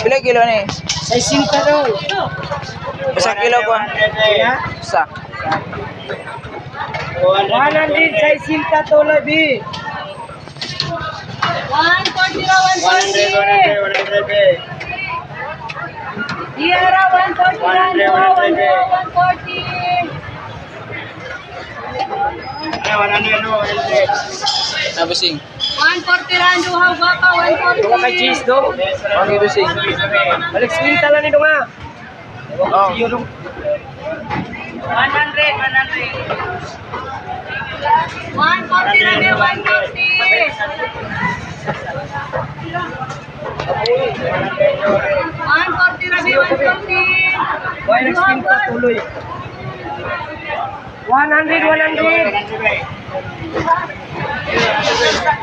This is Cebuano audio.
Pila kilo ni? 60 daw. Usa kilo ko. Usa. 160 tuloy, B. 140 raw, 140. Diara, 140 lang, 140. Nabusing. 140 lang, duha, baka, 140. Duha kay cheese do. Okay, busing. Balik swinta lang nito nga. Oh. 100, 100. 140 lang, 140. 140 rabi, 140. Why nag-swinta tuloy? 100, 100.